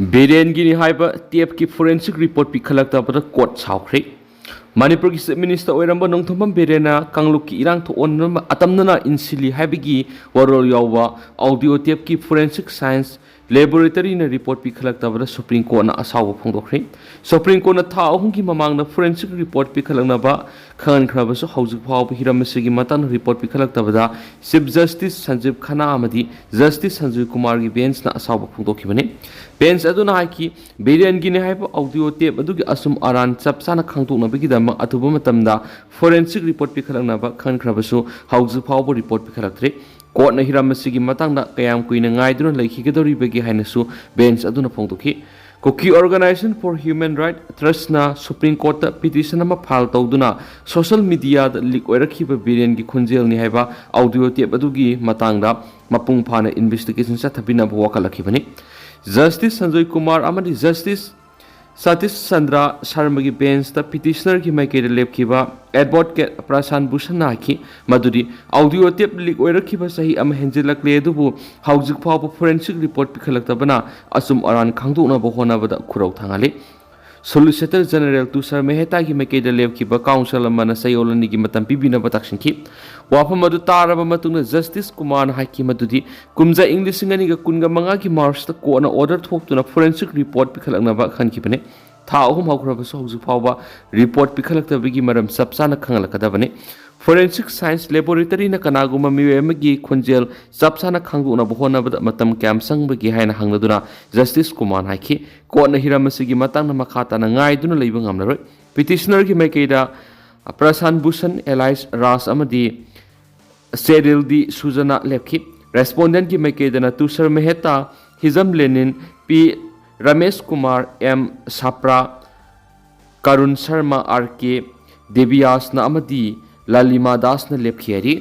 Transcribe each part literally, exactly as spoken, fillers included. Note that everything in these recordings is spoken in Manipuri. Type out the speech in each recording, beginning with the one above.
ꯕꯤꯔꯦꯟꯒꯤꯅꯤ ꯍꯥꯏꯕ ꯇꯦꯞꯀꯤ ꯐꯣꯔꯦꯟꯁꯤꯛ ꯔꯤꯄꯣꯔꯠ ꯄꯤꯈꯠꯂꯛꯇꯕꯗ ꯀꯣꯔꯠ ꯁꯥꯎꯈ꯭ꯔꯦ꯫ ꯃꯅꯤꯄꯨꯔꯒꯤ ꯆꯤꯐ ꯃꯤꯅꯤꯁꯇꯔ ꯑꯣꯏꯔꯝꯕ ꯅꯣꯡꯊꯣꯝꯕꯝ ꯕꯤꯔꯦꯟꯅ ꯀꯥꯡꯂꯨꯞꯀꯤ ꯏꯔꯥꯡ ꯊꯣꯛꯍꯟꯅꯕ ꯑꯇꯝꯅꯅ ꯏꯟꯁꯤꯜꯂꯤ ꯍꯥꯏꯕꯒꯤ ꯋꯥꯔꯣꯜ ꯌꯥꯎꯕ ꯑꯣꯗꯤꯑꯣ ꯇꯦꯞꯀꯤ ꯐꯣꯔꯦꯟꯁꯤꯛ ꯁꯥꯏꯟꯁ ꯂꯦꯕꯣꯔꯦꯇꯔꯤꯅ ꯔꯤꯄꯣꯔꯠ ꯄꯤꯈꯠꯂꯛꯇꯕꯗ ꯁꯨꯄ꯭ꯔꯤꯝ ꯀꯣꯔꯠꯅ ꯑꯁꯥꯎꯕ ꯐꯣꯡꯗꯣꯛꯈ꯭ꯔꯦ꯫ ꯁꯨꯄ꯭ꯔꯤꯝ ꯀꯣꯔꯠꯅ ꯊꯥ ꯑꯍꯨꯝꯒꯤ ꯃꯃꯥꯡꯗ ꯐꯣꯔꯦꯟꯁꯤꯛ ꯔꯤꯄꯣꯔꯠ ꯄꯤꯈꯠꯂꯛꯅꯕ ꯈꯪꯍꯟꯈ꯭ꯔꯕꯁꯨ, ꯍꯧꯖꯤꯛ ꯐꯥꯎꯕ ꯍꯤꯔꯝ ꯑꯁꯤꯒꯤ ꯃꯇꯥꯡꯗ ꯔꯤꯄꯣꯔꯠ ꯄꯤꯈꯠꯂꯛꯇꯕꯗ ꯆꯤꯐ ꯖꯁꯇꯤꯁ ꯁꯟꯖꯤꯕ ꯈꯟꯅꯥ ꯑꯃꯗꯤ ꯖꯁꯇꯤꯁ ꯁꯟꯖꯣꯏ ꯀꯨꯃꯥꯔꯒꯤ ꯕꯦꯟꯁꯅ ꯑꯁꯥꯎꯕ ꯐꯣꯡꯗꯣꯛꯈꯤꯕꯅꯤ꯫ ꯕꯦꯟꯁ ꯑꯗꯨꯅ ꯍꯥꯏꯈꯤ, ꯕꯤꯔꯦꯟꯒꯤꯅꯤ ꯍꯥꯏꯕ ꯑꯣꯗꯤꯑꯣ ꯇꯦꯞ ꯑꯗꯨꯒꯤ ꯑꯆꯨꯝ ꯑꯔꯥꯟ ꯆꯞ ꯆꯥꯅ ꯈꯪꯗꯣꯛꯅꯕꯒꯤꯗꯃꯛ ꯑꯊꯨꯕ ꯃꯇꯝꯗ ꯐꯣꯔꯦꯟꯁꯤꯛ ꯔꯤꯄꯣꯔꯠ ꯄꯤꯈꯠꯂꯛꯅꯕ ꯈꯟꯈ꯭ꯔꯕꯁꯨ, ꯍꯧꯖꯤꯛ ꯐꯥꯎꯕ ꯔꯤꯄꯣꯔꯠ ꯄꯤꯈꯠꯂꯛꯇ꯭ꯔꯤ꯫ ꯀꯣꯔꯠꯅ ꯍꯤꯔꯝ ꯑꯁꯤꯒꯤ ꯃꯇꯥꯡꯗ ꯀꯌꯥꯝ ꯀꯨꯏꯅ ꯉꯥꯏꯗꯨꯅ ꯂꯩꯈꯤꯒꯗꯧꯔꯤꯕꯒꯦ ꯍꯥꯏꯅꯁꯨ ꯕꯦꯟꯁ ꯑꯗꯨꯅ ꯐꯣꯡꯗꯣꯛꯈꯤ꯫ Kuki Organisation for Human Rights Trustꯅ ꯁꯨꯄ꯭ꯔꯤꯝ ꯀꯣꯔꯠꯇ ꯄꯤꯇꯤꯁꯟ ꯑꯃ ꯐꯥꯏꯜ ꯇꯧꯗꯨꯅ ꯁꯣꯁꯤꯌꯦꯜ ꯃꯤꯗꯤꯌꯥꯗ ꯂꯤꯛ ꯑꯣꯏꯔꯛꯈꯤꯕ ꯕꯤꯔꯦꯟꯒꯤ ꯈꯣꯟꯖꯦꯜꯅꯤ ꯍꯥꯏꯕ ꯑꯣꯗꯤꯑꯣ ꯇꯦꯞ ꯑꯗꯨꯒꯤ ꯃꯇꯥꯡꯗ ꯃꯄꯨꯡ ꯐꯥꯅ ꯏꯟꯚꯦꯁꯇꯤꯒꯦꯁꯟ ꯆꯠꯊꯕꯤꯅꯕ ꯋꯥꯀꯠꯂꯛꯈꯤꯕꯅꯤ꯫ ꯖꯁꯇꯤꯁ ꯁꯟꯖꯣꯏ ꯀꯨꯃꯥꯔ ꯑꯃꯗꯤ ꯖꯁꯇꯤꯁ ꯁꯇꯤꯁ ꯆꯟꯗ꯭ꯔ ꯁꯔꯃꯒꯤ ꯕꯦꯟꯁꯇ ꯄꯤꯇꯤꯁꯅꯔꯒꯤ ꯃꯥꯏꯀꯩꯗ ꯂꯦꯞꯈꯤꯕ ꯑꯦꯗꯚꯣꯀꯦꯠ ꯄ꯭ꯔꯁꯥꯟ ꯚꯨꯁꯟꯅ ꯍꯥꯏꯈꯤ ꯃꯗꯨꯗꯤ ꯑꯣꯗꯤꯑꯣ ꯇꯦꯞ ꯂꯤꯛ ꯑꯣꯏꯔꯛꯈꯤꯕ ꯆꯍꯤ ꯑꯃ ꯍꯦꯟꯖꯤꯜꯂꯛꯂꯦ, ꯑꯗꯨꯕꯨ ꯍꯧꯖꯤꯛ ꯐꯥꯎꯕ ꯐꯣꯔꯦꯟꯁꯤꯛ ꯔꯤꯄꯣꯔꯠ ꯄꯤꯈꯠꯂꯛꯇꯕꯅ ꯑꯆꯨꯝ ꯑꯔꯥꯟ ꯈꯪꯗꯣꯛꯅꯕ ꯍꯣꯠꯅꯕꯗ ꯈꯨꯔꯧ ꯊꯥꯡꯍꯜꯂꯤ꯫ ꯁꯣꯂꯤꯁꯤꯇꯔ ꯖꯦꯅꯔꯦꯜ ꯇꯨꯁꯥꯔ ꯃꯦꯍꯇꯥꯒꯤ ꯃꯥꯏꯀꯩꯗ ꯂꯦꯞꯈꯤꯕ ꯀꯥꯎꯟꯁꯤꯜ ꯑꯃꯅ ꯆꯌꯣꯜ ꯑꯅꯤꯒꯤ ꯃꯇꯝ ꯄꯤꯕꯤꯅꯕ ꯇꯛꯁꯤꯟꯈꯤ꯫ ꯋꯥꯐꯝ ꯑꯗꯨ ꯇꯥꯔꯕ ꯃꯇꯨꯡꯗ ꯖꯁꯇꯤꯁ ꯀꯨꯃꯥꯔꯅ ꯍꯥꯏꯈꯤ ꯃꯗꯨꯗꯤ ꯀꯨꯝꯖꯥ ꯏꯪ ꯂꯤꯁꯤꯡ ꯑꯅꯤꯒ ꯀꯨꯟꯒ ꯃꯉꯥꯒꯤ ꯃꯥꯔꯆꯇ ꯀꯣꯔꯠꯅ ꯑꯣꯔꯗꯔ ꯊꯣꯛꯇꯨꯅ ꯐꯣꯔꯦꯟꯁꯤꯛ ꯔꯤꯄꯣꯔꯠ ꯄꯤꯈꯠꯂꯛꯅꯕ ꯈꯟꯈꯤꯕꯅꯤ꯫ ꯊꯥ ꯑꯍꯨꯝ ꯍꯧꯈ꯭ꯔꯕꯁꯨ ꯍꯧꯖꯤꯛ ꯐꯥꯎꯕ ꯔꯤꯄꯣꯔꯠ ꯄꯤꯈꯠꯂꯛꯇꯕꯒꯤ ꯃꯔꯝ ꯆꯞ ꯆꯥꯅ ꯈꯪꯍꯜꯂꯛꯀꯗꯕꯅꯤ꯫ ꯐꯣꯔꯦꯟꯁꯤꯛ ꯁꯥꯏꯟꯁ ꯂꯦꯕꯣꯔꯦꯇꯔꯤꯅ ꯀꯅꯥꯒꯨꯝꯕ ꯃꯤꯑꯣꯏ ꯑꯃꯒꯤ ꯈꯣꯟꯖꯦꯜ ꯆꯞ ꯆꯥꯅ ꯈꯪꯗꯣꯛꯅꯕ ꯍꯣꯠꯅꯕꯗ ꯃꯇꯝ ꯀꯌꯥꯝ ꯆꯪꯕꯒꯦ ꯍꯥꯏꯅ ꯍꯪꯅꯗꯨꯅ ꯖꯁꯇꯤꯁ ꯀꯨꯃꯥꯔꯅ ꯍꯥꯏꯈꯤ, ꯀꯣꯔꯠꯅ ꯍꯤꯔꯝ ꯑꯁꯤꯒꯤ ꯃꯇꯥꯡꯗ ꯃꯈꯥ ꯇꯥꯅ ꯉꯥꯏꯗꯨꯅ ꯂꯩꯕ ꯉꯝꯂꯔꯣꯏ꯫ ꯄꯤꯇꯤꯁꯅꯔꯒꯤ ꯃꯥꯏꯀꯩꯗ ꯄ꯭ꯔꯁꯥꯟ ꯚꯨꯁꯟ, ꯑꯦꯂꯥꯏꯁ ꯔꯥꯖ ꯑꯃꯗꯤ ꯁꯦꯔꯤꯜ ꯗꯤ ꯁꯨꯖꯅ ꯂꯦꯞꯈꯤ꯫ ꯔꯦꯁꯄꯣꯟꯗꯦꯟꯠꯀꯤ ꯃꯥꯏꯀꯩꯗꯅ ꯇꯨꯁꯥꯔ ꯃꯦꯍꯇꯥ, ꯍꯤꯖꯝ ꯂꯦꯅꯤꯟ, ꯄꯤ ꯔꯃꯦꯁ ꯀꯨꯃꯥꯔ, ꯑꯦꯝ ꯁꯥꯄ꯭ꯔꯥ, ꯀꯔꯨꯟ ꯁꯔꯃ, ꯑꯥꯔ ꯀꯦ ꯗꯦꯕꯤꯌꯥꯁꯅ ꯑꯃꯗꯤ ꯂꯥꯂꯤꯃꯥ ꯗꯥꯁꯅ ꯂꯦꯞꯈꯤ ꯍꯥꯏꯔꯤ꯫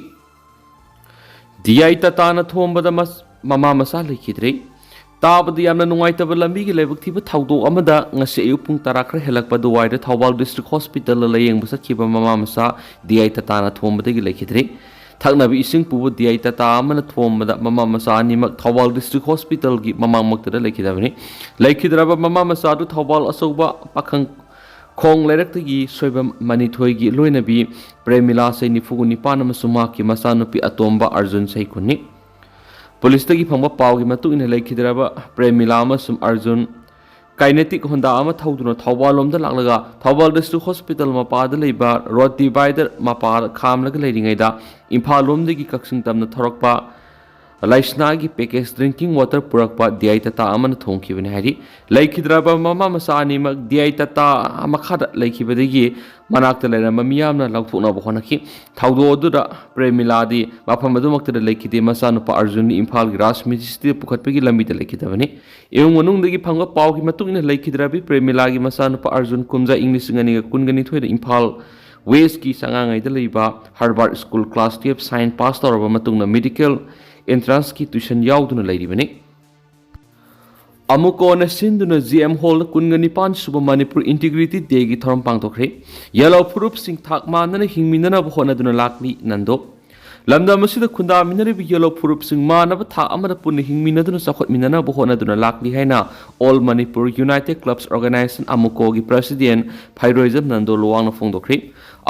ꯗꯤ ꯑꯥꯏ ꯇꯥꯇꯥꯅ ꯊꯣꯝꯕꯗ ꯃꯁ-, ꯃꯃꯥ ꯃꯆꯥ ꯂꯩꯈꯤꯗ꯭ꯔꯦ꯫ ꯇꯥꯕꯗ ꯌꯥꯝꯅ ꯅꯨꯡꯉꯥꯏꯇꯕ ꯂꯝꯕꯤꯒꯤ ꯂꯥꯏꯕꯛ ꯊꯤꯕ ꯊꯧꯗꯣꯛ ꯑꯃꯗ ꯉꯁꯤ ꯑꯌꯨꯛ ꯄꯨꯡ ꯇꯔꯥ ꯈꯔ ꯍꯦꯜꯂꯛꯄ ꯑꯗꯨꯋꯥꯏꯗ ꯊꯧꯕꯥꯜ ꯗꯤꯁꯇ꯭ꯔꯤꯛ ꯍꯣꯁꯄꯤꯇꯥꯜꯗ ꯂꯥꯌꯦꯡꯕ ꯆꯠꯈꯤꯕ ꯃꯃꯥ ꯃꯆꯥ ꯗꯤ ꯑꯥꯏ ꯇꯥꯇꯥꯅ ꯊꯣꯝꯕꯗꯒꯤ ꯂꯩꯈꯤꯗ꯭ꯔꯦ꯫ ꯊꯛꯅꯕ ꯏꯁꯤꯡ ꯄꯨꯕ ꯗꯤ ꯑꯥꯏ ꯇꯥꯇꯥ ꯑꯃꯅ ꯊꯣꯝꯕꯗ ꯃꯃꯥ ꯃꯆꯥ ꯑꯅꯤꯃꯛ ꯊꯧꯕꯥꯜ ꯗꯤꯁꯇ꯭ꯔꯤꯛ ꯍꯣꯁꯄꯤꯇꯥꯜꯒꯤ ꯃꯃꯥꯡꯃꯛꯇꯗ ꯂꯩꯈꯤꯗꯕꯅꯤ꯫ ꯂꯩꯈꯤꯗ꯭ꯔꯕ ꯃꯃꯥ ꯃꯆꯥꯗꯨ ꯊꯧꯕꯥꯜ ꯑꯆꯧꯕ ꯄꯥꯈꯪ ꯈꯣꯡ ꯂꯩꯔꯛꯇꯒꯤ ꯁꯣꯏꯕꯝ ꯃꯅꯤꯊꯣꯏꯒꯤ ꯂꯣꯏꯅꯕꯤ ꯄ꯭ꯔꯦꯃꯤꯂꯥ, ꯆꯍꯤ ꯅꯤꯐꯨ ꯅꯤꯄꯥꯟ, ꯑꯃꯁꯨꯡ ꯃꯍꯥꯛꯀꯤ ꯃꯆꯥꯅꯨꯄꯤ ꯑꯇꯣꯝꯕ ꯑꯔꯖꯨꯟ, ꯆꯍꯤ ꯀꯨꯟꯅꯤ꯫ ꯄꯨꯂꯤꯁꯇꯒꯤ ꯐꯪꯕ ꯄꯥꯎꯒꯤ ꯃꯇꯨꯡ ꯏꯟꯅ, ꯂꯩꯈꯤꯗ꯭ꯔꯕ ꯄ꯭ꯔꯦꯃꯤꯂꯥ ꯑꯃꯁꯨꯡ ꯑꯔꯖꯨꯟ ꯀꯥꯏꯅꯦꯇꯤꯛ ꯍꯣꯟꯗꯥ ꯑꯃ ꯊꯧꯗꯨꯅ ꯊꯧꯕꯥꯜ ꯂꯣꯝꯗ ꯂꯥꯛꯂꯒ ꯊꯧꯕꯥꯜ ꯗꯤꯁꯇ꯭ꯔꯤꯛ ꯍꯣꯁꯄꯤꯇꯥꯜ ꯃꯄꯥꯗ ꯂꯩꯕ ꯔꯣꯗ ꯗꯤꯚꯥꯏꯗꯔ ꯃꯄꯥꯗ ꯈꯥꯝꯂꯒ ꯂꯩꯔꯤꯉꯩꯗ ꯏꯝꯐꯥꯜ ꯂꯣꯝꯗꯒꯤ ꯀꯛꯆꯤꯡ ꯇꯝꯅ ꯊꯧꯔꯛꯄ ꯂꯩꯁꯅꯥꯒꯤ ꯄꯦꯀꯦꯖ ꯗ꯭ꯔꯤꯡꯀꯤꯡ ꯋꯥꯇꯔ ꯄꯨꯔꯛꯄ ꯗꯤ ꯑꯥꯏ ꯇꯥꯇꯥ ꯑꯃꯅ ꯊꯣꯝꯈꯤꯕꯅꯤ ꯍꯥꯏꯔꯤ꯫ ꯂꯩꯈꯤꯗ꯭ꯔꯕ ꯃꯃꯥ ꯃꯆꯥ ꯑꯅꯤꯃꯛ ꯗꯤ ꯑꯥꯏ ꯇꯥꯇꯥ ꯃꯈꯥꯗ ꯂꯩꯈꯤꯕꯗꯒꯤ ꯃꯅꯥꯛꯇ ꯂꯩꯔꯝꯕ ꯃꯤꯌꯥꯝꯅ ꯂꯧꯊꯣꯛꯅꯕ ꯍꯣꯠꯅꯈꯤ꯫ ꯊꯧꯗꯣꯛ ꯑꯗꯨꯗ ꯄ꯭ꯔꯦꯃꯤꯂꯥꯗꯤ ꯃꯐꯝ ꯑꯗꯨꯃꯛꯇꯗ ꯂꯩꯈꯤꯗꯦ꯫ ꯃꯆꯥꯅꯨꯄꯥ ꯑꯔꯖꯨꯟꯗꯤ ꯏꯝꯐꯥꯜꯒꯤ ꯔꯥꯖ ꯃꯦꯖꯤꯁꯇ꯭ꯔꯤꯠꯇ ꯄꯨꯈꯠꯄꯒꯤ ꯂꯝꯕꯤꯗ ꯂꯩꯈꯤꯗꯕꯅꯤ꯫ ꯏꯃꯨꯡ ꯃꯅꯨꯡꯗꯒꯤ ꯐꯪꯕ ꯄꯥꯎꯒꯤ ꯃꯇꯨꯡ ꯏꯟꯅ, ꯂꯩꯈꯤꯗ꯭ꯔꯕꯤ ꯄ꯭ꯔꯦꯃꯤꯂꯥꯒꯤ ꯃꯆꯥꯅꯨꯄꯥ ꯑꯔꯖꯨꯟ ꯀꯨꯝꯖꯥ ꯏꯪ ꯂꯤꯁꯤꯡ ꯑꯅꯤꯒ ꯀꯨꯟꯒ ꯅꯤꯊꯣꯏꯗ ꯏꯝꯐꯥꯜ ꯋꯦꯁꯀꯤ ꯆꯉꯥꯉꯩꯗ ꯂꯩꯕ ꯍꯔꯕꯥꯔꯠ ꯁ꯭ꯀꯨꯜ ꯀ꯭ꯂꯥꯁ ꯇꯨꯌꯦꯜꯐ ꯁꯥꯏꯟꯁ ꯄꯥꯁ ꯇꯧꯔꯕ ꯃꯇꯨꯡꯗ ꯃꯦꯗꯤꯀꯦꯜ ꯑꯦꯟꯇ꯭ꯔꯥꯟꯁꯀꯤ ꯇ꯭ꯌꯨꯁꯟ ꯌꯥꯎꯗꯨꯅ ꯂꯩꯔꯤꯕꯅꯤ꯫ ꯑꯃꯨꯀꯣꯅ ꯁꯤꯟꯗꯨꯅ ꯖꯤ ꯑꯦꯝ ꯍꯣꯜꯗ ꯀꯨꯟꯒ ꯅꯤꯄꯥꯟ ꯁꯨꯕ ꯃꯅꯤꯄꯨꯔ ꯏꯟꯇꯤꯒ꯭ꯔꯤꯇꯤ ꯗꯦꯒꯤ ꯊꯧꯔꯝ ꯄꯥꯡꯊꯣꯛꯈ꯭ꯔꯦ꯫ ꯌꯦꯜꯂꯣ ꯐꯨꯔꯨꯞꯁꯤꯡ ꯊꯥꯛ ꯃꯥꯟꯅꯅ ꯍꯤꯡꯃꯤꯟꯅꯅꯕ ꯍꯣꯠꯅꯗꯨꯅ ꯂꯥꯛꯂꯤ ꯅꯟꯗꯣ꯫ ꯂꯝꯗꯝ ꯑꯁꯤꯗ ꯈꯨꯟꯗꯥꯃꯤꯟꯅꯔꯤꯕ ꯌꯦꯜꯂꯣ ꯐꯨꯔꯨꯞꯁꯤꯡ ꯃꯥꯟꯅꯕ ꯊꯥꯛ ꯑꯃꯗ ꯄꯨꯟꯅ ꯍꯤꯡꯃꯤꯟꯅꯗꯨꯅ ꯆꯥꯎꯈꯠꯃꯤꯟꯅꯅꯕ ꯍꯣꯠꯅꯗꯨꯅ ꯂꯥꯛꯂꯤ ꯍꯥꯏꯅ All Manipur United Clubs Organization, ꯑꯃꯨꯀꯣꯒꯤ ꯄ꯭ꯔꯁꯤꯗꯦꯟ ꯐꯩꯔꯣꯏꯖꯝ ꯅꯟꯗꯣ ꯂꯨꯋꯥꯡꯅ ꯐꯣꯡꯗꯣꯛꯈ꯭ꯔꯦ꯫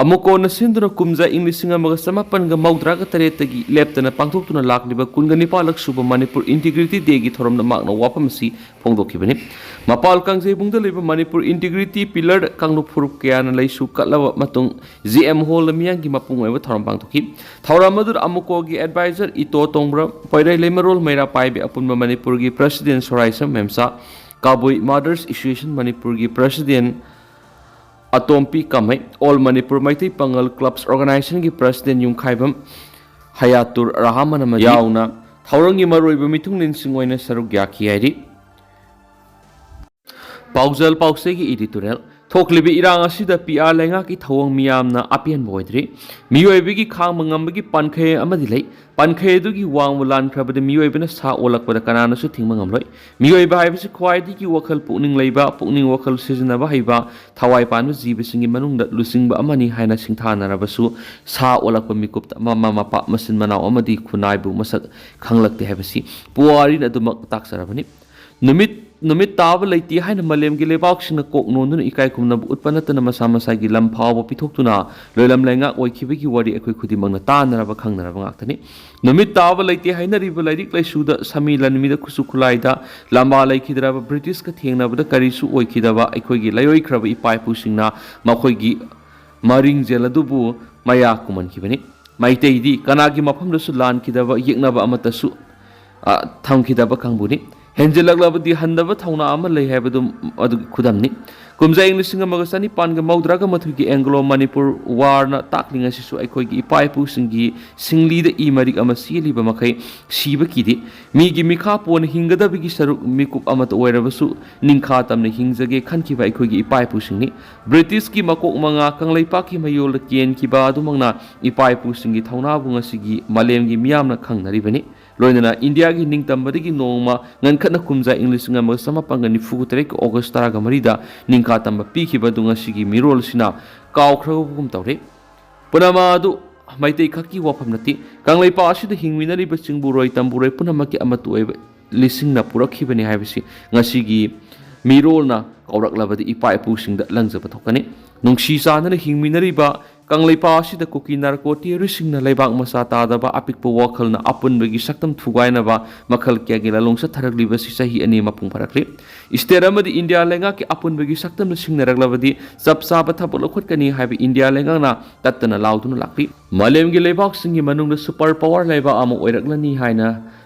ꯑꯃꯨꯀꯣꯅ ꯁꯤꯟꯗꯨꯅ ꯀꯨꯝꯖꯥ ꯏꯪ ꯂꯤꯁꯤꯡ ꯑꯃꯒ ꯆꯃꯥꯄꯟꯒ ꯃꯧꯗ꯭ꯔꯥꯒ ꯇꯔꯦꯠꯇꯒꯤ ꯂꯦꯞꯇꯅ ꯄꯥꯡꯊꯣꯛꯇꯨꯅ ꯂꯥꯛꯂꯤꯕ ꯀꯨꯟꯒ ꯅꯤꯄꯥꯟꯂꯛ ꯁꯨꯕ ꯃꯅꯤꯄꯨꯔ ꯏꯟꯇꯤꯒ꯭ꯔꯤꯇꯤ ꯗꯦꯒꯤ ꯊꯧꯔꯝꯗ ꯃꯍꯥꯛꯅ ꯋꯥꯐꯝ ꯑꯁꯤ ꯐꯣꯡꯗꯣꯛꯈꯤꯕꯅꯤ꯫ ꯃꯄꯥꯜ ꯀꯥꯡꯖꯩꯕꯨꯡꯗ ꯂꯩꯕ ꯃꯅꯤꯄꯨꯔ ꯏꯟꯇꯤꯒ꯭ꯔꯤꯇꯤ ꯄꯤꯂꯔ ꯀꯥꯡꯂꯨꯞ ꯐꯨꯔꯨꯞ ꯀꯌꯥꯅ ꯂꯩꯁꯨ ꯀꯠꯂꯕ ꯃꯇꯨꯡ ꯖꯤ ꯑꯦꯝ ꯍꯣꯜꯗ ꯃꯤꯌꯥꯝꯒꯤ ꯃꯄꯨꯡ ꯑꯣꯏꯕ ꯊꯧꯔꯝ ꯄꯥꯡꯊꯣꯛꯈꯤ꯫ ꯊꯧꯔꯝ ꯑꯗꯨꯗ ꯑꯃꯨꯀꯣꯒꯤ ꯑꯦꯗꯚꯥꯏꯖꯔ ꯏꯇꯣ ꯇꯣꯡꯕ꯭ꯔꯝ, ꯄꯣꯏꯔꯩ ꯂꯩꯃꯔꯣꯜ ꯃꯩꯔꯥ ꯄꯥꯏꯕꯤ ꯑꯄꯨꯟꯕ ꯃꯅꯤꯄꯨꯔꯒꯤ ꯄ꯭ꯔꯁꯤꯗꯦꯟ ꯁꯣꯔꯥꯏꯁꯝ ꯃꯦꯝꯆꯥ, ꯀꯕꯨꯏ ꯃꯥꯗꯔꯁ ꯑꯦꯁꯣꯁꯤꯌꯦꯁꯟ ꯃꯅꯤꯄꯨꯔꯒꯤ ꯄ꯭ꯔꯁꯤꯗꯦꯟ ꯑꯇꯣꯝꯄꯤ ꯀꯥꯃꯩ, ꯑꯣꯜ ꯃꯅꯤꯄꯨꯔ ꯃꯩꯇꯩ ꯄꯥꯉꯜ ꯀ꯭ꯂꯕꯁ ꯑꯣꯔꯒꯅꯥꯏꯖꯦꯁꯟꯒꯤ ꯄ꯭ꯔꯁꯤꯗꯦꯟ ꯌꯨꯝꯈꯥꯏꯕꯝ ꯍꯌꯥꯇꯨꯔ ꯔꯍꯥꯃꯟ ꯑꯃꯗꯤ ꯌꯥꯎꯅ ꯊꯧꯔꯝꯒꯤ ꯃꯔꯨꯑꯣꯏꯕ ꯃꯤꯊꯨꯡꯂꯦꯟꯁꯤꯡ ꯑꯣꯏꯅ ꯁꯔꯨꯛ ꯌꯥꯈꯤ ꯍꯥꯏꯔꯤ꯫ ꯄꯥꯎꯖꯦꯜ ꯄꯥꯎꯆꯦꯒꯤ ꯏꯗꯤꯇꯣꯔꯤꯌꯦꯜ꯫ ꯊꯣꯛꯂꯤꯕ ꯏꯔꯥꯡ ꯑꯁꯤꯗ ꯄꯤ ꯑꯥꯔ ꯂꯩꯉꯥꯛꯀꯤ ꯊꯧꯑꯣꯡ ꯃꯤꯌꯥꯝꯅ ꯑꯄꯦꯟꯕ ꯑꯣꯏꯗ꯭ꯔꯤ꯫ ꯃꯤꯑꯣꯏꯕꯒꯤ ꯈꯥꯡꯕ ꯉꯝꯕꯒꯤ ꯄꯥꯟꯈꯩ ꯑꯃꯗꯤ ꯂꯩ꯫ ꯄꯥꯟꯈꯩ ꯑꯗꯨꯒꯤ ꯋꯥꯡꯃ ꯂꯥꯟꯈ꯭ꯔꯕꯗ ꯃꯤꯑꯣꯏꯕꯅ ꯁꯥ ꯑꯣꯜꯂꯛꯄꯗ ꯀꯅꯥꯅꯁꯨ ꯊꯤꯡꯕ ꯉꯝꯂꯣꯏ꯫ ꯃꯤꯑꯣꯏꯕ ꯍꯥꯏꯕꯁꯤ ꯈ꯭ꯋꯥꯏꯗꯒꯤ ꯋꯥꯈꯜ ꯄꯨꯛꯅꯤꯡ ꯂꯩꯕ, ꯄꯨꯛꯅꯤꯡ ꯋꯥꯈꯜ ꯁꯤꯖꯤꯟꯅꯕ ꯍꯩꯕ, ꯊꯋꯥꯏ ꯄꯥꯟꯕ ꯖꯤꯕꯁꯤꯡꯒꯤ ꯃꯅꯨꯡꯗ ꯂꯨꯆꯤꯡꯕ ꯑꯃꯅꯤ ꯍꯥꯏꯅ ꯁꯤꯡꯊꯥꯅꯔꯕꯁꯨ, ꯁꯥ ꯑꯣꯜꯂꯛꯄ ꯃꯤꯀꯨꯞꯇ ꯃꯃꯥ ꯃꯄꯥ, ꯃꯆꯤꯟ ꯃꯅꯥꯎ ꯑꯃꯗꯤ ꯈꯨꯟꯅꯥꯏꯕꯨ ꯃꯁꯛ ꯈꯪꯂꯛꯇꯦ ꯍꯥꯏꯕꯁꯤ ꯄꯨꯋꯥꯔꯤꯅ ꯑꯗꯨꯃꯛ ꯇꯥꯛꯆꯔꯕꯅꯤ꯫ ꯅꯨꯃꯤꯠ ꯅꯨꯃꯤꯠ ꯇꯥꯕ ꯂꯩꯇꯦ ꯍꯥꯏꯅ ꯃꯥꯂꯦꯝꯒꯤ ꯂꯩꯕꯥꯛꯁꯤꯡꯅ ꯀꯣꯛ ꯅꯣꯟꯗꯨꯅ ꯏꯀꯥꯏ ꯈꯨꯝꯅꯕ ꯎꯠꯄ ꯅꯠꯇꯅ ꯃꯁꯥ ꯃꯁꯥꯒꯤ ꯂꯝ ꯐꯥꯎꯕ ꯄꯤꯊꯣꯛꯇꯨꯅ ꯂꯣꯏꯂꯝ ꯂꯩꯉꯥꯛ ꯑꯣꯏꯈꯤꯕꯒꯤ ꯋꯥꯔꯤ ꯑꯩꯈꯣꯏ ꯈꯨꯗꯤꯡꯃꯛꯅ ꯇꯥꯅꯔꯕ ꯈꯪꯅꯔꯕ ꯉꯥꯛꯇꯅꯤ꯫ ꯅꯨꯃꯤꯠ ꯇꯥꯕ ꯂꯩꯇꯦ ꯍꯥꯏꯅꯔꯤꯕ ꯂꯥꯏꯔꯤꯛ ꯂꯥꯏꯁꯨꯗ ꯁꯃꯤ ꯂꯥꯟꯃꯤꯗ ꯈꯨꯠꯁꯨ ꯈꯨꯠꯂꯥꯏꯗ ꯂꯝꯕꯥ ꯂꯩꯈꯤꯗ꯭ꯔꯕ ꯕ꯭ꯔꯤꯇꯤꯁꯀ ꯊꯦꯡꯅꯕꯗ ꯀꯔꯤꯁꯨ ꯑꯣꯏꯈꯤꯗꯕ ꯑꯩꯈꯣꯏꯒꯤ ꯂꯥꯏꯑꯣꯏꯈ꯭ꯔꯕ ꯏꯄꯥ ꯏꯄꯨꯁꯤꯡꯅ ꯃꯈꯣꯏꯒꯤ ꯃꯔꯤꯡꯖꯦꯜ ꯑꯗꯨꯕꯨ ꯃꯌꯥ ꯀꯨꯝꯍꯟꯈꯤꯕꯅꯤ꯫ ꯃꯩꯇꯩꯗꯤ ꯀꯅꯥꯒꯤ ꯃꯐꯝꯗꯁꯨ ꯂꯥꯟꯈꯤꯗꯕ, ꯌꯦꯛꯅꯕ ꯑꯃꯠꯇꯁꯨ, ꯑ, ꯊꯝꯈꯤꯗꯕ ꯀꯥꯡꯕꯨꯅꯤ꯫ ꯍꯦꯟꯖꯤꯜꯂꯛꯂꯕꯗꯤ ꯍꯟꯗꯕ ꯊꯧꯅꯥ ꯑꯃ ꯂꯩ ꯍꯥꯏꯕꯗꯨ ꯑꯗꯨꯒꯤ ꯈꯨꯗꯝꯅꯤ꯫ ꯀꯨꯝꯖꯥ ꯏꯪ ꯂꯤꯁꯤꯡ ꯑꯃꯒ ꯆꯅꯤꯄꯥꯟꯒ ꯃꯧꯗ꯭ꯔꯥꯒ ꯃꯥꯊꯣꯏꯒꯤ ꯑꯦꯡꯒ꯭ꯂꯣ ꯃꯅꯤꯄꯨꯔ ꯋꯥꯔꯅ ꯇꯥꯛꯂꯤ ꯑꯁꯤꯁꯨ ꯑꯩꯈꯣꯏꯒꯤ ꯏꯄꯥ ꯏꯄꯨꯁꯤꯡꯒꯤ ꯁꯤꯡꯂꯤꯗ ꯏ ꯃꯔꯤꯛ ꯑꯃ ꯆꯦꯜꯂꯤꯕ ꯃꯈꯩ ꯁꯤꯕ ꯀꯤꯗꯦ꯫ ꯃꯤꯒꯤ ꯃꯤꯈꯥ ꯄꯣꯟꯅ ꯍꯤꯡꯒꯗꯕꯒꯤ ꯁꯔꯨꯛ ꯃꯤꯀꯨꯞ ꯑꯃꯠꯇ ꯑꯣꯏꯔꯕꯁꯨ ꯅꯤꯡꯈꯥ ꯇꯝꯅ ꯍꯤꯡꯖꯒꯦ ꯈꯟꯈꯤꯕ ꯑꯩꯈꯣꯏꯒꯤ ꯏꯄꯥ ꯏꯄꯨꯁꯤꯡꯅꯤ꯫ ꯕ꯭ꯔꯤꯇꯤꯁꯀꯤ ꯃꯀꯣꯛ ꯃꯉꯥ ꯀꯪꯂꯩꯄꯥꯛꯀꯤ ꯃꯌꯣꯜꯗ ꯀꯦꯟꯈꯤꯕ ꯑꯗꯨꯃꯛꯅ ꯏꯄꯥ ꯏꯄꯨꯁꯤꯡꯒꯤ ꯊꯧꯅꯥꯕꯨ ꯉꯁꯤꯒꯤ ꯃꯥꯂꯦꯝꯒꯤ ꯃꯤꯌꯥꯝꯅ ꯈꯪꯅꯔꯤꯕꯅꯤ꯫ ꯂꯣꯏꯅꯅ ꯏꯟꯗꯤꯌꯥꯒꯤ ꯅꯤꯡꯇꯝꯕꯗꯒꯤ ꯅꯣꯡꯃ ꯉꯟꯈꯠꯅ ꯀꯨꯝꯖꯥ ꯏꯪ ꯂꯤꯁꯤꯡ ꯑꯃꯒ ꯆꯃꯥꯄꯟꯒ ꯅꯤꯐꯨ ꯇꯔꯦꯠꯀꯤ ꯑꯣꯒꯁ ꯇꯔꯥꯒ ꯃꯔꯤꯗ ꯅꯤꯡꯈꯥ ꯇꯝꯕ ꯄꯤꯈꯤꯕ ꯑꯗꯨ ꯉꯁꯤꯒꯤ ꯃꯤꯔꯣꯜꯁꯤꯅ ꯀꯥꯎꯈ꯭ꯔꯕꯒꯨꯝ ꯇꯧꯔꯦ꯫ ꯄꯨꯝꯅꯃꯛ ꯑꯗꯨ ꯃꯩꯇꯩ ꯈꯛꯀꯤ ꯋꯥꯐꯝ ꯅꯠꯇꯦ꯫ ꯀꯪꯂꯩꯄꯥꯛ ꯑꯁꯤꯗ ꯍꯤꯡꯃꯤꯟꯅꯔꯤꯕ ꯆꯤꯡꯕꯨꯔꯣꯏ ꯇꯝꯕꯨꯔꯣꯏ ꯄꯨꯝꯅꯃꯛꯀꯤ ꯑꯃꯠꯇ ꯑꯣꯏꯕ ꯂꯤꯁꯤꯡꯅ ꯄꯨꯔꯛꯈꯤꯕꯅꯤ ꯍꯥꯏꯕꯁꯤ ꯉꯁꯤꯒꯤ ꯃꯤꯔꯣꯜꯅ ꯀꯧꯔꯛꯂꯕꯗꯤ ꯏꯄꯥ ꯏꯄꯨꯁꯤꯡꯗ ꯂꯪꯖꯕ ꯊꯣꯛꯀꯅꯤ꯫ ꯅꯨꯡꯁꯤ ꯆꯥꯟꯅꯅ ꯍꯤꯡꯃꯤꯟꯅꯔꯤꯕ ꯀꯪꯂꯩꯄꯥꯛ ꯑꯁꯤꯗ ꯀꯨꯀꯤ ꯅꯥꯔꯀꯣ ꯇꯦꯔꯣꯔꯤꯁꯁꯤꯡꯅ ꯂꯩꯕꯥꯛ ꯃꯆꯥ ꯇꯥꯗꯕ ꯑꯄꯤꯛꯄ ꯋꯥꯈꯜꯅ ꯑꯄꯨꯟꯕꯒꯤ ꯁꯛꯇꯝ ꯊꯨꯒꯥꯏꯅꯕ ꯃꯈꯜ ꯀꯌꯥꯒꯤ ꯂꯥꯂꯣꯡ ꯆꯠꯊꯔꯛꯂꯤꯕꯁꯤ ꯆꯍꯤ ꯑꯅꯤ ꯃꯄꯨꯡ ꯐꯥꯔꯛꯂꯤ꯫ ꯏꯁꯇꯦꯠ ꯑꯃꯗꯤ ꯏꯟꯗꯤꯌꯥ ꯂꯩꯉꯥꯛꯀꯤ ꯑꯄꯨꯟꯕꯒꯤ ꯁꯛꯇꯝꯅ ꯁꯤꯡꯅꯔꯛꯂꯕꯗꯤ ꯆꯞ ꯆꯥꯕ ꯊꯕꯛ ꯂꯧꯈꯠꯀꯅꯤ ꯍꯥꯏꯕ ꯏꯟꯗꯤꯌꯥ ꯂꯩꯉꯥꯛꯅ ꯇꯠꯇꯅ ꯂꯥꯎꯗꯨꯅ ꯂꯥꯛꯂꯤ꯫ ꯃꯥꯂꯦꯝꯒꯤ ꯂꯩꯕꯥꯛꯁꯤꯡꯒꯤ ꯃꯅꯨꯡꯗ ꯁꯨꯄꯔ ꯄꯥꯋꯔ ꯂꯩꯕꯥꯛ ꯑꯃ ꯑꯣꯏꯔꯛꯂꯅꯤ ꯍꯥꯏꯅ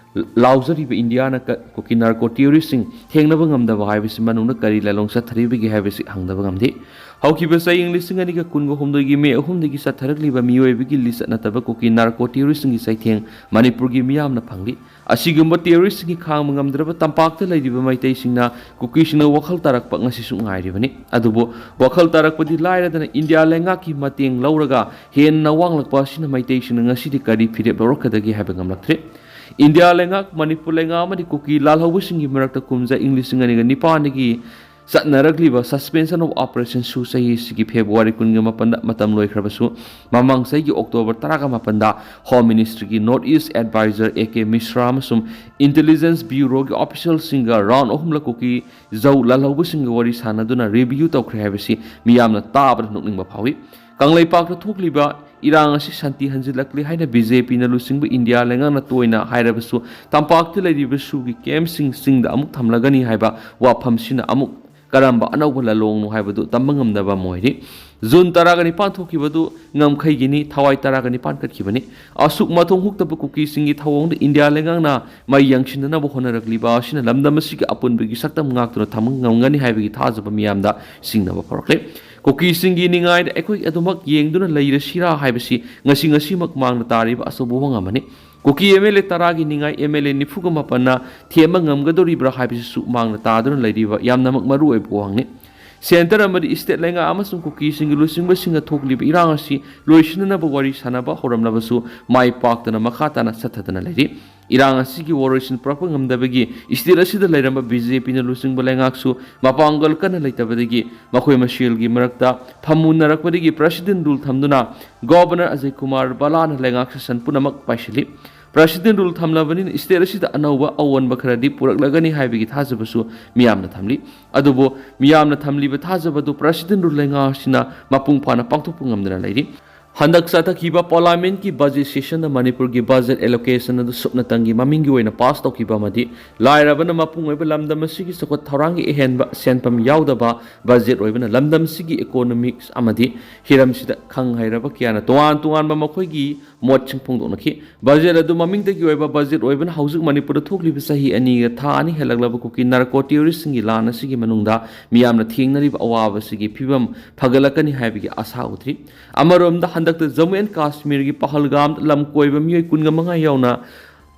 ꯂꯥꯎꯖꯔꯤꯕ ꯏꯟꯗꯤꯌꯥꯅ ꯀ-, ꯀꯨꯀꯤ ꯅꯥꯔꯀꯣ ꯇꯦꯔꯣꯔꯤꯁꯁꯤꯡ ꯊꯦꯡꯅꯕ ꯉꯝꯗꯕ ꯍꯥꯏꯕꯁꯤ ꯃꯅꯨꯡꯗ ꯀꯔꯤ ꯂꯥꯂꯣꯡ ꯆꯠꯊꯔꯤꯕꯒꯦ ꯍꯥꯏꯕꯁꯤ ꯍꯪꯗꯕ ꯉꯝꯗꯦ꯫ ꯍꯧꯈꯤꯕ ꯆꯍꯤ ꯂꯤꯁꯤꯡ ꯑꯅꯤꯒ ꯀꯨꯟꯒ ꯍꯨꯝꯗꯣꯏꯒꯤ ꯃꯦ ꯑꯍꯨꯝꯗꯒꯤ ꯆꯠꯊꯔꯛꯂꯤꯕ ꯃꯤꯑꯣꯏꯕꯒꯤ ꯂꯤꯆꯠ ꯅꯠꯇꯕ ꯀꯨꯀꯤ ꯅꯥꯔꯀꯣ ꯇꯦꯔꯣꯔꯤꯁꯁꯤꯡꯒꯤ ꯆꯩꯊꯦꯡ ꯃꯅꯤꯄꯨꯔꯒꯤ ꯃꯤꯌꯥꯝꯅ ꯐꯪꯂꯤ꯫ ꯑꯁꯤꯒꯨꯝꯕ ꯇꯦꯔꯣꯔꯤꯁꯁꯤꯡꯒꯤ ꯈꯥꯡꯕ ꯉꯝꯗ꯭ꯔꯕ ꯇꯝꯄꯥꯛꯇ ꯂꯩꯔꯤꯕ ꯃꯩꯇꯩꯁꯤꯡꯅ ꯀꯨꯀꯤꯁꯤꯡꯅ ꯋꯥꯈꯜ ꯇꯥꯔꯛꯄ ꯉꯁꯤꯁꯨ ꯉꯥꯏꯔꯤꯕꯅꯤ꯫ ꯑꯗꯨꯕꯨ ꯋꯥꯈꯜ ꯇꯥꯔꯛꯄꯗꯤ ꯂꯥꯏꯔꯗꯅ ꯏꯟꯗꯤꯌꯥ ꯂꯩꯉꯥꯛꯀꯤ ꯃꯇꯦꯡ ꯂꯧꯔꯒ ꯍꯦꯟꯅ ꯋꯥꯡꯂꯛꯄ ꯑꯁꯤꯅ ꯃꯩꯇꯩꯁꯤꯡꯅ ꯉꯁꯤꯗꯤ ꯀꯔꯤ ꯐꯤꯔꯦꯞ ꯂꯧꯔꯛꯀꯗꯒꯦ ꯍꯥꯏꯕ ꯉꯝꯂꯛꯇ꯭ꯔꯦ꯫ ꯏꯟꯗꯤꯌꯥ ꯂꯩꯉꯥꯛ, ꯃꯅꯤꯄꯨꯔ ꯂꯩꯉꯥꯛ ꯑꯃꯗꯤ ꯀꯨꯀꯤ ꯂꯥꯜꯍꯧꯕꯁꯤꯡꯒꯤ ꯃꯔꯛꯇ ꯀꯨꯝꯖꯥ ꯏꯪ ꯂꯤꯁꯤꯡ ꯑꯅꯤꯒ ꯅꯤꯄꯥꯟꯗꯒꯤ ꯆꯠꯅꯔꯛꯂꯤꯕ Suspension of Operation ꯁꯨ ꯆꯍꯤ ꯑꯁꯤꯒꯤ ꯐꯦꯕ꯭ꯔꯨꯋꯥꯔꯤ ꯀꯨꯟꯒ ꯃꯥꯄꯟꯗ ꯃꯇꯝ ꯂꯣꯏꯈ꯭ꯔꯕꯁꯨ, ꯃꯃꯥꯡ ꯆꯍꯤꯒꯤ ꯑꯣꯛꯇꯣꯕꯔ ꯇꯔꯥꯒ ꯃꯥꯄꯟꯗ Home Ministry ꯒꯤ North East Advisor A K ꯃꯤꯁ꯭ꯔꯥ ꯑꯃꯁꯨꯡ Intelligence Bureau ꯒꯤ official ꯁꯤꯡꯒ round ꯑꯍꯨꯝꯂꯛ ꯀꯨꯀꯤ ꯖꯧ ꯂꯥꯜꯍꯧꯕꯁꯤꯡꯒ ꯋꯥꯔꯤ ꯁꯥꯟꯅꯗꯨꯅ review ꯇꯧꯈ꯭ꯔꯦ ꯍꯥꯏꯕꯁꯤ ꯃꯤꯌꯥꯝꯅ ꯇꯥꯕꯗ ꯅꯣꯛꯅꯤꯡꯕ ꯐꯥꯎꯏ꯫ ꯀꯪꯂꯩꯄꯥꯛꯇ ꯊꯣꯛꯂꯤꯕ ꯏꯔꯥꯡ ꯑꯁꯤ ꯁꯥꯟꯇꯤ ꯍꯟꯖꯤꯜꯂꯛꯂꯦ ꯍꯥꯏꯅ ꯕꯤ ꯖꯦ ꯄꯤꯅ ꯂꯨꯆꯤꯡꯕ ꯏꯟꯗꯤꯌꯥ ꯂꯩꯉꯥꯛꯅ ꯇꯣꯏꯅ ꯍꯥꯏꯔꯕꯁꯨ, ꯇꯝꯄꯥꯛꯇ ꯂꯩꯔꯤꯕ ꯁꯨꯒꯤ ꯀꯦꯝꯞꯁꯤꯡ ꯆꯤꯡꯗ ꯑꯃꯨꯛ ꯊꯝꯂꯒꯅꯤ ꯍꯥꯏꯕ ꯋꯥꯐꯝꯁꯤꯅ ꯑꯃꯨꯛ ꯀꯔꯝꯕ ꯑꯅꯧꯕ ꯂꯥꯂꯣꯡꯅꯣ ꯍꯥꯏꯕꯗꯨ ꯇꯝꯕ ꯉꯝꯗꯕ ꯑꯃ ꯑꯣꯏꯔꯤ꯫ ꯖꯨꯟ ꯇꯔꯥꯒ ꯅꯤꯄꯥꯟ ꯊꯣꯛꯈꯤꯕꯗꯨ ꯉꯝꯈꯩꯒꯤꯅꯤ, ꯊꯋꯥꯏ ꯇꯔꯥꯒ ꯅꯤꯄꯥꯟ ꯀꯠꯈꯤꯕꯅꯤ꯫ ꯑꯁꯨꯛ ꯃꯊꯣꯡ ꯍꯨꯛꯇꯕ ꯀꯨꯀꯤꯁꯤꯡꯒꯤ ꯊꯧꯑꯣꯡꯗ ꯏꯟꯗꯤꯌꯥ ꯂꯩꯉꯥꯛꯅ ꯃꯥꯏ ꯌꯥꯡꯁꯤꯟꯅꯅꯕ ꯍꯣꯠꯅꯔꯛꯂꯤꯕ ꯑꯁꯤꯅ ꯂꯝꯗꯝ ꯑꯁꯤꯒꯤ ꯑꯄꯨꯟꯕꯒꯤ ꯁꯛꯇꯝ ꯉꯥꯛꯇꯨꯅ ꯊꯝꯕ ꯉꯝꯒꯅꯤ ꯍꯥꯏꯕꯒꯤ ꯊꯥꯖꯕ ꯃꯤꯌꯥꯝꯗ ꯆꯤꯡꯅꯕ ꯐꯥꯎꯔꯛꯂꯦ꯫ ꯀꯨꯀꯤꯁꯤꯡꯒꯤ ꯅꯤꯡꯉꯥꯏꯗ ꯑꯩꯈꯣꯏ ꯑꯗꯨꯃꯛ ꯌꯦꯡꯗꯨꯅ ꯂꯩꯔꯁꯤꯔꯥ ꯍꯥꯏꯕꯁꯤ ꯉꯁꯤ ꯉꯁꯤꯃꯛ ꯃꯥꯡꯗ ꯇꯥꯔꯤꯕ ꯑꯆꯧꯕ ꯋꯥꯐꯝ ꯑꯃꯅꯤ꯫ ꯀꯨꯀꯤ ꯑꯦꯝ ꯑꯦꯜ ꯑꯦ ꯇꯔꯥꯒꯤ ꯅꯤꯡꯉꯥꯏ ꯑꯦꯝ ꯑꯦꯜ ꯑꯦ ꯅꯤꯐꯨꯒ ꯃꯥꯄꯟꯅ ꯊꯦꯝꯕ ꯉꯝꯒꯗꯧꯔꯤꯕ꯭ꯔꯥ ꯍꯥꯏꯕꯁꯤꯁꯨ ꯃꯥꯡꯗ ꯇꯥꯗꯨꯅ ꯂꯩꯔꯤꯕ ꯌꯥꯝꯅꯃꯛ ꯃꯔꯨ ꯑꯣꯏꯕ ꯋꯥꯍꯪꯅꯤ꯫ ꯁꯦꯟꯇꯔ ꯑꯃꯗꯤ ꯁ꯭ꯇꯦꯠ ꯂꯩꯉꯥꯛ ꯑꯃꯁꯨꯡ ꯀꯨꯀꯤꯁꯤꯡꯒꯤ ꯂꯨꯆꯤꯡꯕꯁꯤꯡꯅ ꯊꯣꯛꯂꯤꯕ ꯏꯔꯥꯡ ꯑꯁꯤ ꯂꯣꯏꯁꯤꯟꯅꯅꯕ ꯋꯥꯔꯤ ꯁꯥꯅꯕ ꯍꯧꯔꯝꯂꯕꯁꯨ ꯃꯥꯏ ꯄꯥꯛꯇꯅ ꯃꯈꯥ ꯇꯥꯅ ꯆꯠꯊꯗꯅ ꯂꯩꯔꯤ꯫ ꯏꯔꯥꯡ ꯑꯁꯤꯒꯤ ꯋꯥꯔꯣꯏꯁꯤꯟ ꯄꯨꯔꯛꯄ ꯉꯝꯗꯕꯒꯤ ꯁ꯭ꯇꯦꯠ ꯑꯁꯤꯗ ꯂꯩꯔꯝꯕ ꯕꯤ ꯖꯦ ꯄꯤꯅ ꯂꯨꯆꯤꯡꯕ ꯂꯩꯉꯥꯛꯁꯨ ꯃꯄꯥꯡꯒꯜ ꯀꯟꯅ ꯂꯩꯇꯕꯗꯒꯤ ꯃꯈꯣꯏ ꯃꯁꯦꯜꯒꯤ ꯃꯔꯛꯇ ꯐꯝꯃꯨꯟꯅꯔꯛꯄꯗꯒꯤ ꯄ꯭ꯔꯁꯤꯗꯦꯟ ꯔꯨꯜ ꯊꯝꯗꯨꯅ ꯒꯣꯕꯔꯅꯔ ꯑꯖꯌ ꯀꯨꯃꯥꯔ ꯚꯜꯂꯥꯅ ꯂꯩꯉꯥꯛ ꯁꯥꯁꯟ ꯄꯨꯝꯅꯃꯛ ꯄꯥꯏꯁꯤꯜꯂꯤ꯫ ꯄ꯭ꯔꯁꯤꯗꯦꯟ ꯔꯨꯜ ꯊꯝꯂꯕꯅꯤꯅ ꯁ꯭ꯇꯦꯠ ꯑꯁꯤꯗ ꯑꯅꯧꯕ ꯑꯑꯣꯟꯕ ꯈꯔꯗꯤ ꯄꯨꯔꯛꯂꯒꯅꯤ ꯍꯥꯏꯕꯒꯤ ꯊꯥꯖꯕꯁꯨ ꯃꯤꯌꯥꯝꯅ ꯊꯝꯂꯤ꯫ ꯑꯗꯨꯕꯨ ꯃꯤꯌꯥꯝꯅ ꯊꯝꯂꯤꯕ ꯊꯥꯖꯕꯗꯨ ꯄ꯭ꯔꯁꯤꯗꯦꯟ ꯔꯨꯜ ꯂꯩꯉꯥꯛ ꯑꯁꯤꯅ ꯃꯄꯨꯡ ꯐꯥꯅ ꯄꯥꯡꯊꯣꯛꯄ ꯉꯝꯗꯅ ꯂꯩꯔꯤ꯫ ꯍꯟꯗꯛ ꯆꯠꯊꯈꯤꯕ ꯄꯥꯔꯂꯤꯌꯥꯃꯦꯟꯠꯀꯤ ꯕꯖꯦꯠ ꯁꯦꯁꯟꯗ ꯃꯅꯤꯄꯨꯔꯒꯤ ꯕꯖꯦꯠ ꯑꯦꯂꯣꯀꯦꯁꯟ ꯑꯗꯨ ꯁꯨꯞꯅꯇꯪꯒꯤ ꯃꯃꯤꯡꯒꯤ ꯑꯣꯏꯅ ꯄꯥꯁ ꯇꯧꯈꯤꯕ ꯑꯃꯗꯤ ꯂꯥꯏꯔꯕꯅ ꯃꯄꯨꯡ ꯑꯣꯏꯕ ꯂꯝꯗꯝ ꯑꯁꯤꯒꯤ ꯆꯥꯎꯈꯠ ꯊꯧꯔꯥꯡꯒꯤ ꯑꯍꯦꯟꯕ ꯁꯦꯟꯐꯝ ꯌꯥꯎꯗꯕ ꯕꯖꯦꯠ ꯑꯣꯏꯕꯅ ꯂꯝꯗꯝꯁꯤꯒꯤ ꯏꯀꯣꯅꯣꯃꯤꯛꯁ ꯑꯃꯗꯤ ꯍꯤꯔꯝꯁꯤꯗ ꯈꯪ ꯍꯩꯔꯕ ꯀꯌꯥꯅ ꯇꯣꯉꯥꯟ ꯇꯣꯉꯥꯟꯕ ꯃꯈꯣꯏꯒꯤ ꯃꯣꯠꯁꯤꯡ ꯐꯣꯡꯗꯣꯛꯅꯈꯤ꯫ ꯕꯖꯦꯠ ꯑꯗꯨ ꯃꯃꯤꯡꯗꯒꯤ ꯑꯣꯏꯕ ꯕꯖꯦꯠ ꯑꯣꯏꯕꯅ ꯍꯧꯖꯤꯛ ꯃꯅꯤꯄꯨꯔꯗ ꯊꯣꯛꯂꯤꯕ ꯆꯍꯤ ꯑꯅꯤꯒ ꯊꯥ ꯑꯅꯤ ꯍꯦꯜꯂꯛꯂꯕ ꯀꯨꯀꯤ ꯅꯥꯔꯀꯣ ꯇꯦꯔꯣꯔꯤꯁꯁꯤꯡꯒꯤ ꯂꯥꯟ ꯑꯁꯤꯒꯤ ꯃꯅꯨꯡꯗ ꯃꯤꯌꯥꯝꯅ ꯊꯦꯡꯅꯔꯤꯕ ꯑꯋꯥꯕꯁꯤꯒꯤ ꯐꯤꯕꯝ ꯐꯒꯠꯂꯛꯀꯅꯤ ꯍꯥꯏꯕꯒꯤ ꯑꯥꯁꯥ ꯎꯗ꯭ꯔꯤ꯫ ꯑꯃꯔꯣꯝꯗ ꯍꯟꯗꯛꯇ ꯖꯝꯃꯨ ꯑꯦꯟ ꯀꯥꯁꯃꯤꯔꯒꯤ ꯄꯍꯜꯒꯥꯝꯗ ꯂꯝ ꯀꯣꯏꯕ ꯃꯤꯑꯣꯏ ꯀꯨꯟꯒ ꯃꯉꯥ ꯌꯥꯎꯅ,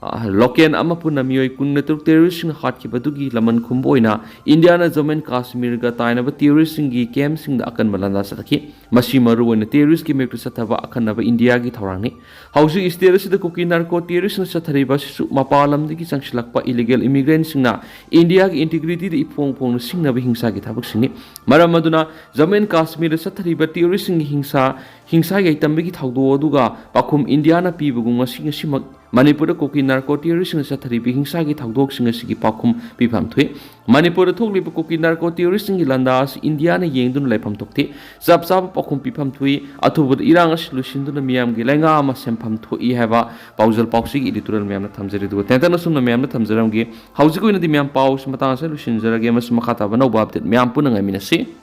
ꯑ, ꯂꯣꯀꯦꯜ ꯑꯃ ꯄꯨꯟꯅ ꯃꯤꯑꯣꯏ ꯀꯨꯟꯒ ꯇꯔꯨꯛ ꯇꯦꯔꯣꯔꯤꯁꯁꯤꯡꯅ ꯍꯥꯠꯈꯤꯕꯗꯨꯒꯤ ꯂꯃꯟ ꯈꯨꯝꯕ ꯑꯣꯏꯅ ꯏꯟꯗꯤꯌꯥꯅ ꯖꯝꯃꯨ ꯑꯦꯟ ꯀꯥꯁꯃꯤꯔꯒ ꯇꯥꯏꯅꯕ ꯇꯦꯔꯣꯔꯤꯁꯁꯤꯡꯒꯤ ꯀꯦꯝꯞꯁꯤꯡꯗ ꯑꯀꯟꯕ ꯂꯥꯟꯗꯥ ꯆꯠꯊꯈꯤ꯫ ꯃꯁꯤ ꯃꯔꯨꯑꯣꯏꯅ ꯇꯦꯔꯣꯔꯤꯁꯀꯤ ꯃꯥꯌꯣꯛꯇ ꯆꯠꯊꯕ ꯑꯀꯟꯅꯕ ꯏꯟꯗꯤꯌꯥꯒꯤ ꯊꯧꯔꯥꯡꯅꯤ꯫ ꯍꯧꯖꯤꯛ ꯁ꯭ꯇꯦꯠ ꯑꯁꯤꯗ ꯀꯨꯀꯤ ꯅꯥꯔꯀꯣ ꯇꯦꯔꯣꯔꯤꯁꯅ ꯆꯠꯊꯔꯤꯕ ꯑꯁꯤꯁꯨ ꯃꯄꯥꯟ ꯂꯝꯗꯒꯤ ꯆꯪꯁꯤꯜꯂꯛꯄ ꯏꯂꯤꯒꯦꯜ ꯏꯃꯤꯒ꯭ꯔꯦꯟꯠꯁꯤꯡꯅ ꯏꯟꯗꯤꯌꯥꯒꯤ ꯏꯟꯇꯤꯒ꯭ꯔꯤꯇꯤꯗ ꯏꯐꯣꯡ ꯐꯣꯡꯅ ꯁꯤꯡꯅꯕ ꯍꯤꯡꯁꯥꯒꯤ ꯊꯕꯛꯁꯤꯡꯅꯤ꯫ ꯃꯔꯝ ꯑꯗꯨꯅ ꯖꯝꯃꯨ ꯑꯦꯟ ꯀꯥꯁꯃꯤꯔꯗ ꯆꯠꯊꯔꯤꯕ ꯇꯦꯔꯣꯔꯤꯁꯁꯤꯡꯒꯤ ꯍꯤꯡꯁꯥ, ꯍꯤꯡꯁꯥ ꯌꯥꯏꯇꯝꯕꯒꯤ ꯊꯧꯗꯣꯛ ꯑꯗꯨꯒ ꯄꯥꯎꯈꯨꯝ ꯏꯟꯗꯤꯌꯥꯅ ꯄꯤꯕꯒꯨꯝ ꯉꯁꯤ, ꯉꯁꯤꯃꯛ ꯃꯅꯤꯄꯨꯔꯗ ꯀꯨꯀꯤ ꯅꯥꯔꯀꯣ ꯇꯦꯔꯣꯔꯤꯁꯁꯤꯡꯅ ꯆꯠꯊꯔꯤꯕ ꯍꯤꯡꯁꯥꯒꯤ ꯊꯧꯗꯣꯛꯁꯤꯡ ꯑꯁꯤꯒꯤ ꯄꯥꯎꯈꯨꯝ ꯄꯤꯐꯝ ꯊꯣꯛꯏ꯫ ꯃꯅꯤꯄꯨꯔꯗ ꯊꯣꯛꯂꯤꯕ ꯀꯨꯀꯤ ꯅꯥꯔꯀꯣ ꯇꯦꯔꯣꯔꯤꯁꯁꯤꯡꯒꯤ ꯂꯥꯟꯗꯥ ꯑꯁꯤ ꯏꯟꯗꯤꯌꯥꯅ ꯌꯦꯡꯗꯨꯅ ꯂꯩꯐꯝ ꯊꯣꯛꯇꯦ꯫ ꯆꯞ ꯆꯥꯕ ꯄꯥꯎꯈꯨꯝ ꯄꯤꯐꯝ ꯊꯣꯛꯏ꯫ ꯑꯊꯨꯕꯗ ꯏꯔꯥꯡ ꯑꯁꯤ ꯂꯣꯏꯁꯤꯟꯗꯨꯅ ꯃꯤꯌꯥꯝꯒꯤ ꯂꯩꯉꯥꯛ ꯑꯃ ꯁꯦꯝꯐꯝ ꯊꯣꯛꯏ ꯍꯥꯏꯕ ꯄꯥꯎꯖꯦꯜ ꯄꯥꯎꯆꯦꯒꯤ ꯏꯗꯤꯇꯣꯔꯤꯌꯦꯜ ꯃꯌꯥꯝꯅ ꯊꯝꯖꯔꯤ꯫ ꯑꯗꯨꯒ ꯇꯦꯟꯇꯛꯅ ꯁꯨꯝꯅ ꯃꯌꯥꯝꯗ ꯊꯝꯖꯔꯝꯒꯦ꯫ ꯍꯧꯖꯤꯛ ꯑꯣꯏꯅꯗꯤ ꯃꯌꯥꯝ ꯄꯥꯎꯁꯤ ꯃꯇꯥꯡ ꯑꯁꯤꯗ ꯂꯣꯏꯁꯤꯟꯖꯔꯒꯦ꯫ ꯃꯁꯤ ꯃꯈꯥ ꯇꯥꯕ ꯑꯅꯧꯕ ꯑꯞꯗꯦꯠ ꯃꯌꯥꯝ ꯄꯨꯟꯅ ꯉꯥꯏꯃꯤꯟꯅꯁꯤ꯫